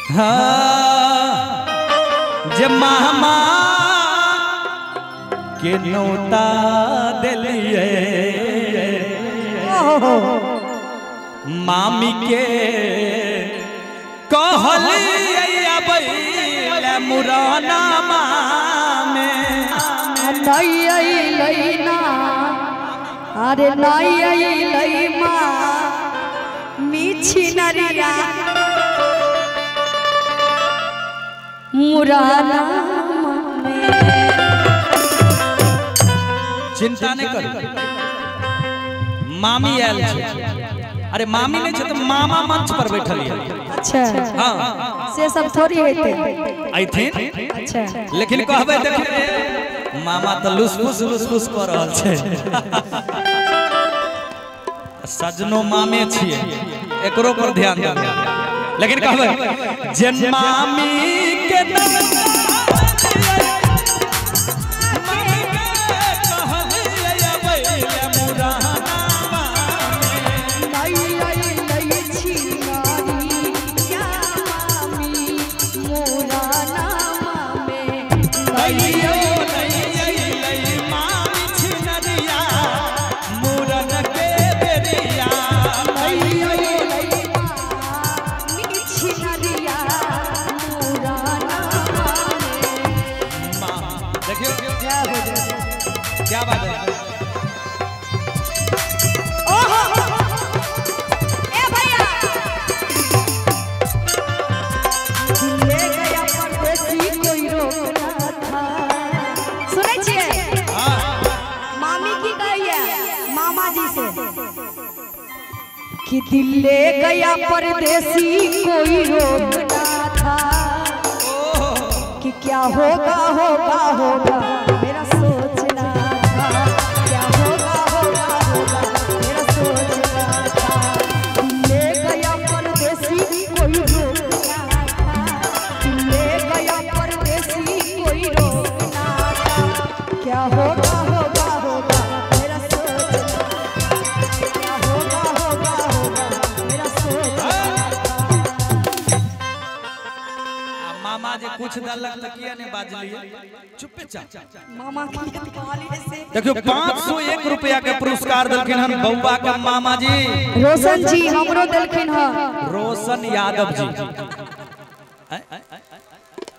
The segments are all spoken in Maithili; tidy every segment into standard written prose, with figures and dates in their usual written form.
हाँ जे मामा के नौता दिलिए मामी के कहलिए अबै मुराना मामे नहीं अइलै ना अरे नहीं अइलै माँ मीठी नरिया मुराना मामे। चिंता नहीं करू, मामी आयल छै। अरे मामी नहीं छै तो मामा मंच पर बैठल है। अच्छा हाँ से सब थोड़ी हेतै अइथिन। अच्छा लेकिन कहबै देखिए मामा तो लुसफुस लुसफुस कर रहल छै। सजनो मामे छियै, एकरो पर ध्यान देबै। लेकिन कहबै जे मामी के क्या बात है। ओहो ए भैया ले गया परदेसी कोई रोकना था। सुनै छियै मामी की कहैया मामा जी से कि दिल ले गया परदेसी कोई रोकना था कि क्या होगा होगा होगा मेरा सोचना था, क्या होगा होगा होगा मेरा सोचना था। ले गया परदेसी कोई रोकना था, ले गया परदेसी कोई रोकना था, क्या होगा होगा होगा मेरा सोचना, क्या होगा होगा होगा मेरा सोचना था। मामा जे कुछ दलक त किया नहीं बाजलिए, चुपे चाप मामा के लिए कहलिए से। देखियो 501 रुपया के पुरस्कार दलखिन हन बउआ के मामा जी रोशन जी, हमरो दलखिन हन रोशन यादव जी।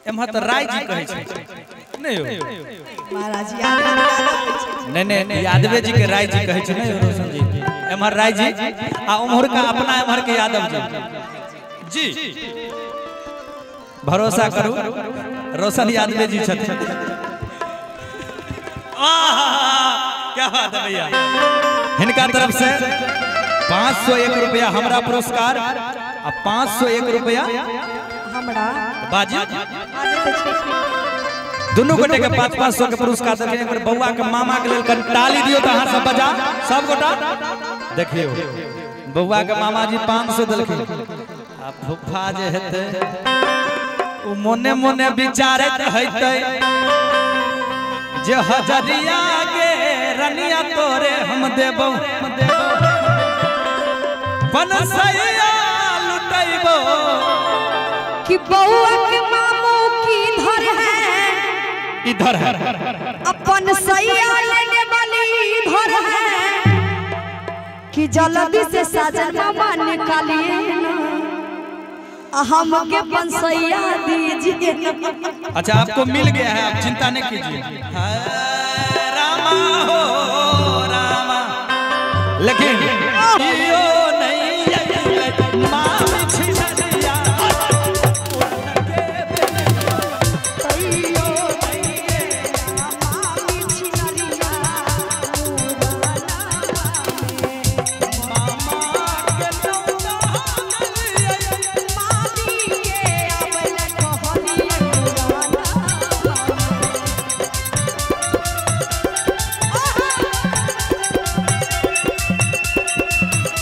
एम्हर त राय जी कहै छै नहीं हो महाराज यादव नहीं नहीं यादवे जी के राय जी कहै छै नहीं रोशन जी। एम्हर राय जी आ उम्हर का अपना एम्हर के यादव जी जी। भरोसा करू रोशन यादव जी छथिन। क्या बात है भैया, हिनका तरफ से 501 रुपया हमरा पुरस्कार आ 501 रुपया हमरा बाजी दोनों गोटे के 500-500 के पुरस्कार देलखिन। एक बउआ के मामा के लेल कनि ताली दियो त अहाँ सब बजा सब गोटा। देखियो बउआ के मामा जी 500 देलखिन आ फुफा जे हेतै उ मोने मोने विचारत हेतै जे हजरिया के रनिया तोरे हम देबौ बनसैया लुटैबो कि बउआ के मामू की धर है इधर है अपन सैया लेने वाली इधर है कि जल्दी से साजन मामा निकालिए ना हमके बनसैया दीजिए। अच्छा आपको मिल गया है, आप चिंता नहीं कीजिए। रामा हो रामा लेकिन यो